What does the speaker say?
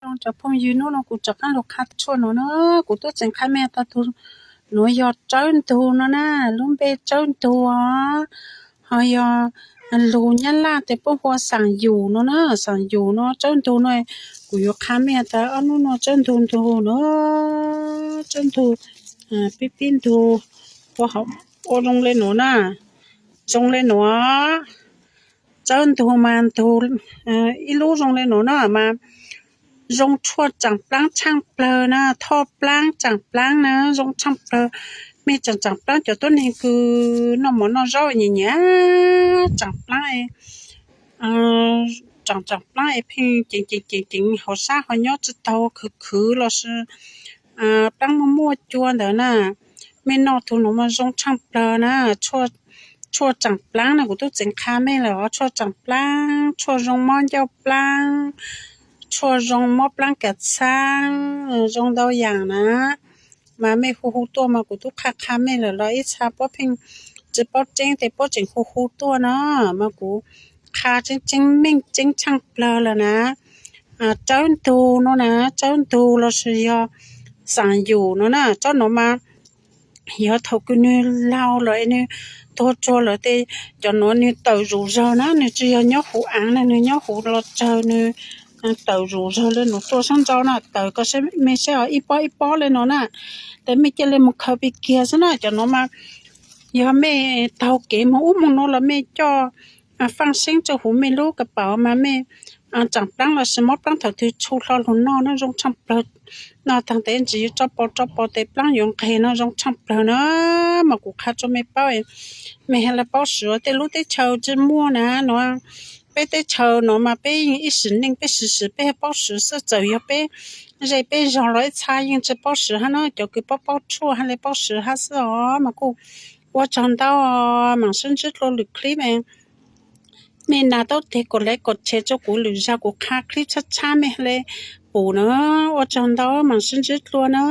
Zoo cov phooj ywg, hnub no kuv rov qab los qha tshuaj no na. Kuv twb tseem qha mej tau tus, nuav yog tsawb ntug no na, lub npe tsawb ntug os. Ho yog lug Nyab Laj tes puab hu ua xaam yum no na, xaam yum no tsawb ntug no. Kuv yuav qha mej tau ob nub no tsawb ntug ntug no, tsawb ntug pib pib ntug, ua zoo le nuav na, zoo le nuav. Tsawb ntug mas ntug ib lub zoo le nuav na mas zoo tshuaj tsaam plaab tshaaj plawg na, thoj plaab tsaam plaab na, zoo tshaaj plawg. Mej tsaam tsaam plaab cov tuab neeg kws noj mov noj zaub nyiam nyiam tsaam plaab, tsaam tsaam plaab es pheej ceev ceev ceev ceev hauv sab ho nyob tsi taug khwv khwv los sis plaab muaj muaj cua ntawd na, mej noj tug nuav mas zoo tshaaj plawg na. Tshuaj tsaam plaab no kuv tub tseev qha mej lawm os, tshuaj tsaam plaab, tshuaj zoo mob ncauj plaab, tshuaj zoo mob plaab kav txhaab, zoo ntau yaam na. Mas mej hu hu tuaj mas kuv tub qha qha mej lawm los ib txha puab pheej tsi paub tseeb tes puab tseem hu hu tuaj no, mas kuv qha tseeb tseeb meej tseeb tshaaj plawg lawm na. Tsawb ntug no na, tsawb ntug los sis yog xaam yum no na, tsob no mas yog thaum kws nwg laug lawm es nwg tuag tsuag lawm tes cov nuav nwg tawm zuj zawg na, nwg tsi yog nyob huv aav na, nwg nyob huv los tsawg, nwg tawm zuj zawg le nuav tuaj sab nraud na, tawm ko mej saib os, ib pob ib pob le nuav na, tes mej cia le moog khaws pim kiag xwb na. Cov nuav mas yog mej taug kev moog ub moog nuav los mej coj faaj seeb rua huv mej lub ka paus mas mej tsaam plaab los sis mob plaab thaum twg tshu hlo lug noj na, zoo tshaaj plawg. Noj taag tes ntsis yuav tso paus tso paus tes plaab yuav nqeg no, zoo tshaaj plawg na. Mas kuv qha rua mej paub, mej ha le paub swv. Tej lub teb chaws tsi muaj na, nuav peb teb chaws nuav mas peb yeej ib sim neej peb swv swv peb ha paub swv xwb, txawm yog peb zej peb zog los ib txha yeej tsi paub swv hab na. Cov kws paub paub tshuaj ha le paub swv hab xwb os. Mas kuj ua tsaug ntau, maam sib ntsib dlua lwm clip. Mej nas taub teg kom like kom share rua kuv, lwm zag kuv qha clip tshab tshab mej ha le pum na. Ua tsaug ntau, maam sib ntsib dlua na.